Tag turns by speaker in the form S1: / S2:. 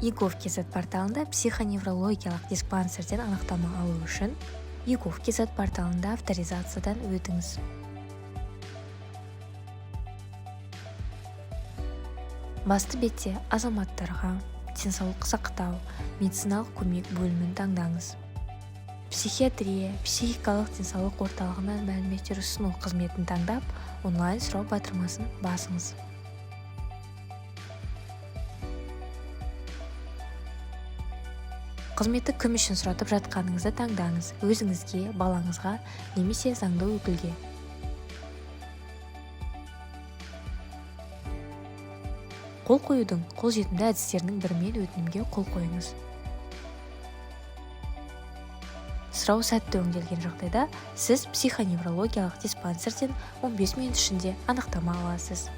S1: eGov kz порталында психоневрологиялық диспансерден анықтама алу үшін eGov kz порталында авторизациядан өтіңіз. Басты бетте «Азаматтарға денсаулық сақтау, медициналық көмек» бөлімін таңдаңыз. «Психиатрия, психикалық денсаулық орталығынан мәліметтер ұсыну» қызметін таңдап, «Онлайн сұрау» батырмасын басыңыз. Қызметті кім үшін сұратып жатқаныңызды таңдаңыз: өзіңізге, балаңызға немесе заңды өкілге. Қол қоюдың қолжетімді әдістерінің бірімен өтінімге қол қойыңыз. Сұрау сәтті өңделген жағдайда, сіз психоневрологиялық диспансерден 15 минут ішінде анықтама аласыз.